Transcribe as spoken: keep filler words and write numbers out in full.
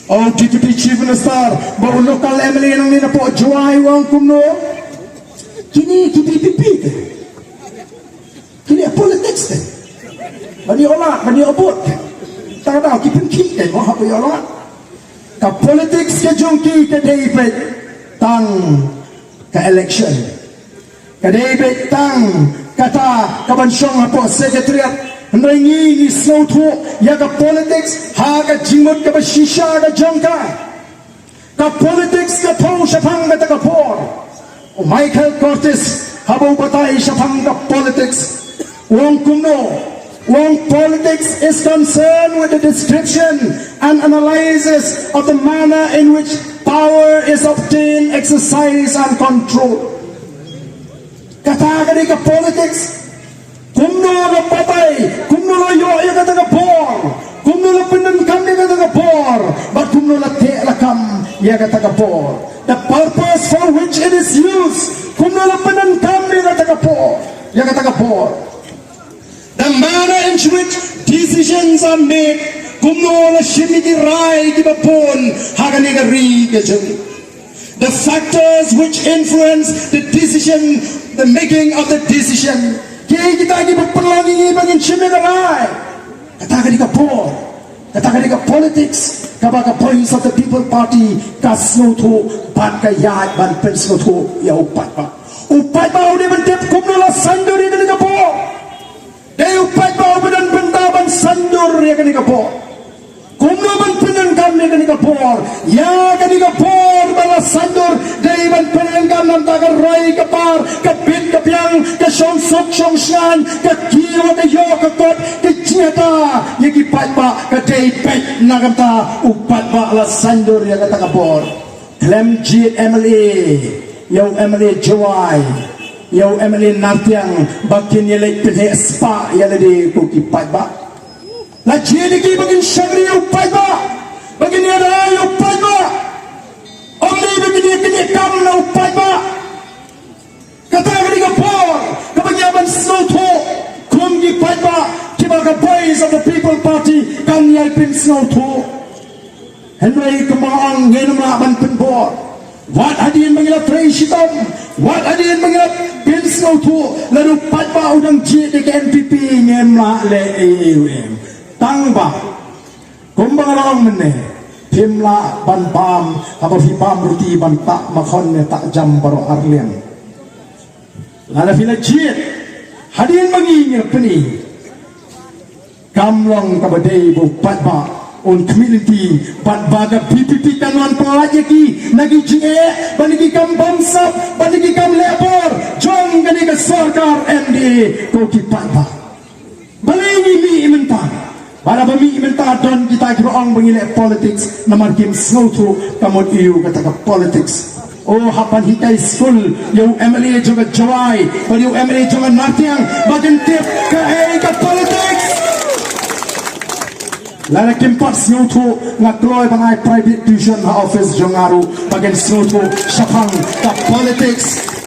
O Deputy Chief Minister, ba u local M L A nangne napoh Jowai u ong kumno? Kine ki VPP te. Kine politics te. Ban ïoh lad, ban ïoh vote. Tang da ki pynkhih te, mo hap ïoh lad. Ka politics ka jong ki ka dei beit tang ka election. Ka dei beit tang kata ka ban shong hapoh secretariat. Hynrei ngi ngi sngewthuh ïa ka politics ha ka jingmut kaba shisha ka jong ka. Ka politics ka thew shaphang kata ka por. U Michael Curtis haba u batai shaphang ka politics, u ong kumno? U ong, politics is concerned with the description and analysis of the manner in which power is obtained, exercised and controlled. Kata ka dei ka politics. Kumno la batai, kumno la ïoh ïa kata ka bor, kumno la pyndonkam ïa kata ka bor, bad kumno la teh lakam ïa kata ka bor. The purpose for which it is used, kumno la pyndonkam ïa kata ka bor, ïa kata ka bor. The manner in which decisions are made, kumno la shim ïa ki rai kiba bun ha kane ka ri ka jong ngi. The factors which influence the decision, the making of the decision. Kiei kita kiba pynlong ïa ngi ba ngin shim ïa ka rai? Kata ka dei ka bor, kata ka dei ka politics kaba ka Voice of the People Party ka sngewthuh bad ka ïaid ban pynsngewthuh ïa u paidbah. U paidbah u dei ban tip kumno la saiñdur ïa kane ka bor. Dei u paidbah uba don bynta ban saiñdur ïa kane ka bor. Kumno ban pyndonkam ïa kane ka bor? Ïa kane ka bor ba la saiñdur dei ban pyndonkam na ka bynta ka roi ka par, ka bit ka biang, ka shongsuk shongshngaiñ, ka kiew ka ïoh ka kot, ka jingïada ïa ki paidbah. Ka dei beit na ka bynta u paidbah la saiñdur ïa kata ka bor. Khlem jied MLA, ïa u MLA Jowai, ïa u MLA Nartiang, ba kin ïaleit pynheh spah ïa lade ko ki paidbah. La jied ïa ki ba kin shakri ïa u paidbah, ba kin ïada ïa u paidbah. Ym dei ba kin ïa kane kam na u paidbah. Kata ka dei ka por kaba ngi hap ban sngewthuh kum ki paidbah kiba ka Voice of the People Party kan ïai pynsngewthuh. Hynrei kumba ong, ngim lah ban pynbor. Wat hadien ba ngi la trei shitom, wat hadien ba ngi la pynsngewthuh, lada u paidbah u dang jied ïa ka NPP ngim lah leh ei ei ruh em. Tang ba kumba nga la ong mynne, phim lah ban bam, haba phi bam ruti ban tah makhon ne tah jam baroh ar liang. Lada phi la jied hadien ba ngi ngi la pyni, kam long kaba dei ba u paidbah un khmih lynti bad ba ka VPP kan wan pyllait ïa ki na ki jingeh, ba na ki kam bamsap, ba na ki kam leh bor jong kane ka sorkar MDA ko ki paidbah. Balei ngi mih mynta? Bad haba mih mynta don kita kiba ong ba ngi leh politics namar kim sngewthuh ka mut aïu kata ka politics. O, hap ban hikai skul ïa u MLA jong ka Jowai bad ïa u MLA jong ka Nartiang ba kin tip kaei ka politics. Lada kim pat sngewthuh, nga kloi ban ai private tuition ha office jong nga ruh ba kin sngewthuh shaphang ka politics.